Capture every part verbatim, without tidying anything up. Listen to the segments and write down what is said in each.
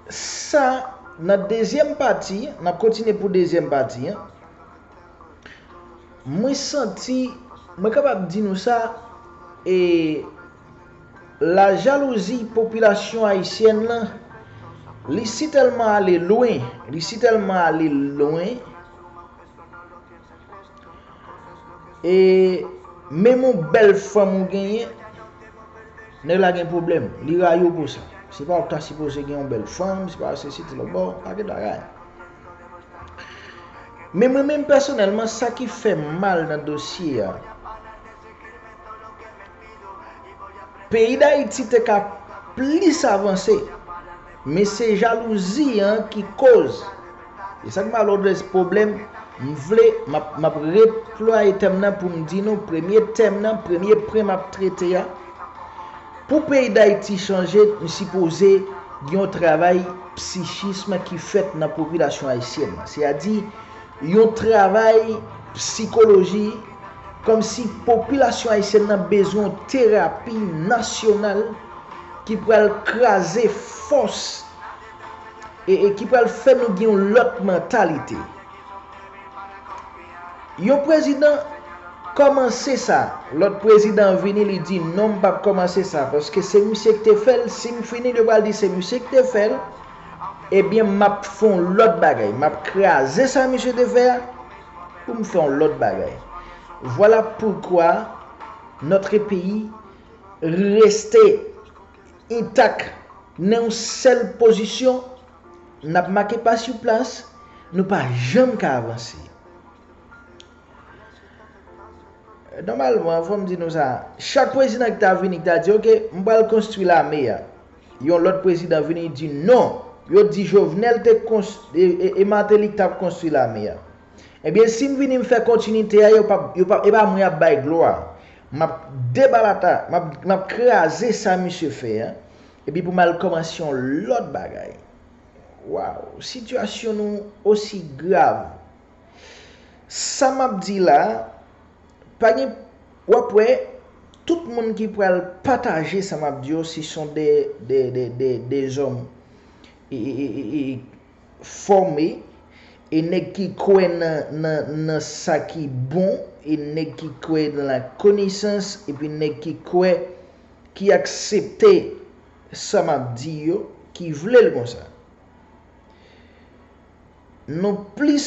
Sa, nan dezyèm pati, n ap kontinye pou dezyèm pati an. Mwen santi, mwen kapab di nou sa, e la jalouzi popilasyon ayisyèn nan, li si tèlman ale lwen, li si tèlman ale lwen, e menm yon bèl fanm ou genyen, nèg la gen pwoblèm, li rayi w pou sa. Se pa w k ta sipoze gen yon bèl fanm, se pa sesi, ti lòt bò, pakèt bagay. Men mwen menm pèsonèlman, sa ki fè m mal nan dosye a, peyi Dayiti te ka plis avanse, men se jalouzi an ki koz. E sa k ba lòt pwoblèm, m vle, m ap, m ap replwaye tèm nan pou m di nou, premye tèm nan, premye pwen m ap trete a, pou peyi Dayiti chanje, m sipoze gen yon travay psichis ki fèt nan popilasyon ayisyèn nan. Sètadi, yon travay psikoloji, kòmsi popilasyon ayisyèn nan bezwen yon terapi nasyonal ki pral kraze fòs e, e ki pral fè nou gen yon lòt mantalite. Yon prezidan kòmanse sa, lòt prezidan vini, li di, "Non, m p ap kòmanse sa, paske se misye ki te fè l, si m fini l, yo pral di se misye ki te fè l, ebyen, m ap fè yon lòt bagay, m ap kraze sa misye te fè a, pou m fè yon lòt bagay." Vwala poukwa notre pays reste entak nan yon sèl pozisyon, n ap make pa sou plas, nou pa janm ka avanse. Nòmalman, fò m di nou sa, chak prezidan ki ta vini, ki ta di, "Oke, m pral konstwi lame a." Yon lòt prezidan vini, di, "Non." Yo di Jovenel te konst-, e, e, e Martelly ki t ap konstwi lame a. Ebyen, si m vini m fè kontinite a, yo p ap, yo p ap, e pa mwen y ap bay glwa. M ap debalata, m ap, m ap kraze sa misye fè a. Epi pou m al kòmanse yon lòt bagay. Waw, sitiyasyon nou osi grav. Sa m ap di la, pa gen, w ap wè, tout moun ki pral pataje sa m ap di yo, se son de, de, de, de, de zòm e, e, e, e, e, fòme, e nèg ki kwè nan, nan, nan sa ki bon, e nèg ki kwè nan la konesans, epi nèg ki kwè, ki aksepte sa m ap di yo, ki vle l konsa. Nou plis,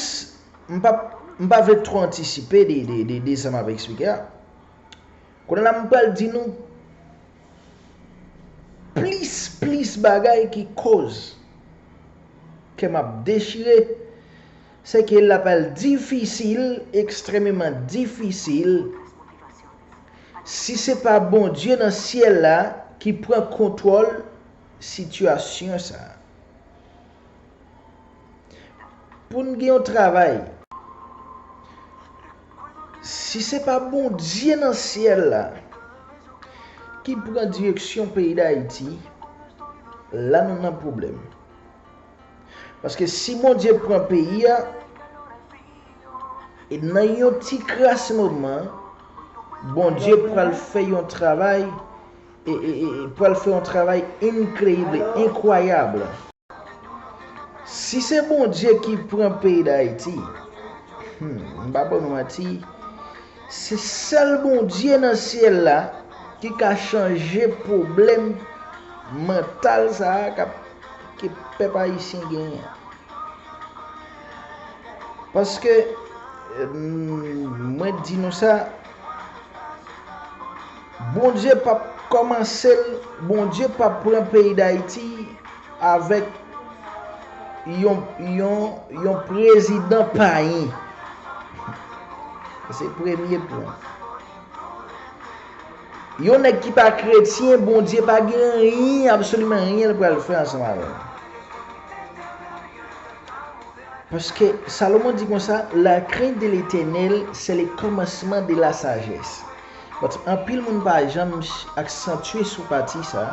m pa, m pa vle twò antisipe de, de, de, de sa m ap eksplike a. Kounye a la, m pral di nou plis, plis bagay ki koz kè m ap dechire, se ke l ap al difisil, ekstrèmeman difisil, si se pa Bondye nan syèl la ki pran kontwòl sitiyasyon sa a. Pou n gen yon travay, si se pa Bondye nan syèl la ki pran direksyon peyi Dayiti, la nou nan pwoblèm. Paske si Bondye pran peyi a, e nan yon ti kras moman, Bondye pral fè yon travay, e, e, e, e pral fè yon travay increíble, enkwayab. Si se Bondye ki pran peyi Dayiti, hmm, m pa ban nou manti, se sèl Bondye nan syèl la ki ka chanje pwoblèm mantal sa a k ap, ke pèp ayisyen genyen. Paske, eh, mwen di nou sa, Bondye p ap kòmanse l, Bondye p ap pran peyi Dayiti avèk yon, yon, yon prezidan payen. Se premye pwen. Yon nèg ki pa kretyen, Bondye pa gen anyen, absoliman anyen l pral fè ansanm avè l. Paske Salomon di konsa, la crainte de l'Éternel, c'est le commencement de la sagesse. But anpil moun pa janm ch-, aksantye sou pati sa.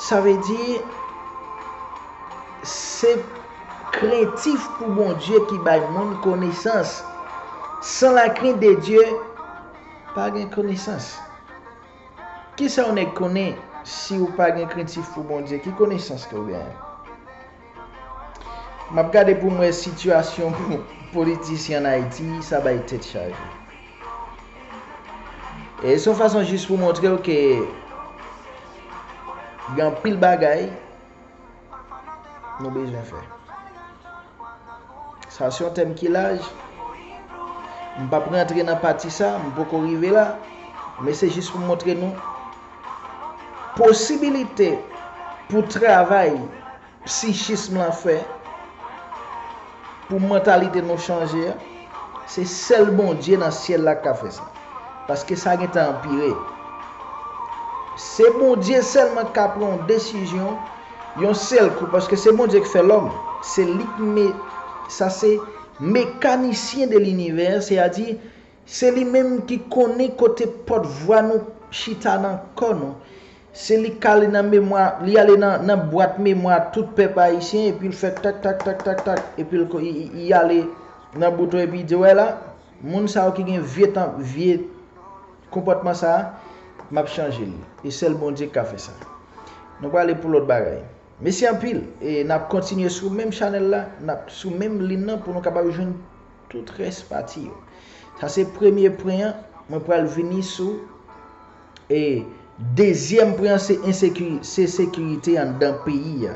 Sa vle di, se krentif pou Bondye ki bay moun konesans. Sans la crainte de Dieu, pa gen konesans. Kisa yon nèg konnen si w pa gen krentif pou Bondye? Ki konesans ke w genyen? M ap gade pou m wè sitiyasyon politisyen ann Ayiti, sa bay tèt chaje. E se yon fason jis pou montre w ke gen anpil bagay nou bezwen fè. Sa se yon tèm ki laj. M p ap rantre nan pati sa, m poko rive la. Men se jis pou m montre nou posibilite pou travay psikism lan fè pou mantalite nou chanje a, se sèl Bondye nan syèl la k ka fè sa. Paske sa gentan anpire. Se Bondye sèlman k ka pran yon desizyon yon sèl kou, paske se Bondye k fè lòm. Se li k me, sa se mekanisyen de linivè, sètadi se li menm ki konnen kote pòtvwa nou chita nan kò nou. Se li k ale nan memwa, li ale nan, nan bwat memwa tout pèp ayisyen, epi l fè tak, tak, tak, tak, tak, epi l ko-, i, i, i ale nan bouton, epi i di, wè la, moun sa yo ki gen vye tan, vye konpòtman sa a, m ap chanje l. E sèl Bondye k ka fè sa. Nou prale pou lòt bagay. Mèsi anpil. E n ap kontinye sou menm chanèl la, n ap sou menm liy nan pou nou kapab jwenn tout rès pati yo. Sa se premye pwen an. Mwen pral vini sou, e, dezyèm pwen an, se ensekiri-, se sekirite anndan peyi a.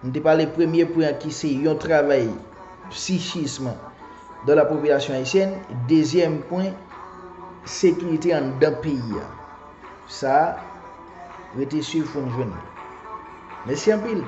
M te pale premye pwen an ki se yon travay psikism de la popilasyon ayisyèn. Dezyèm pwen, sekirite anndan peyi a. Sa a, rete swiv pou n jwenn li. Mèsi anpil.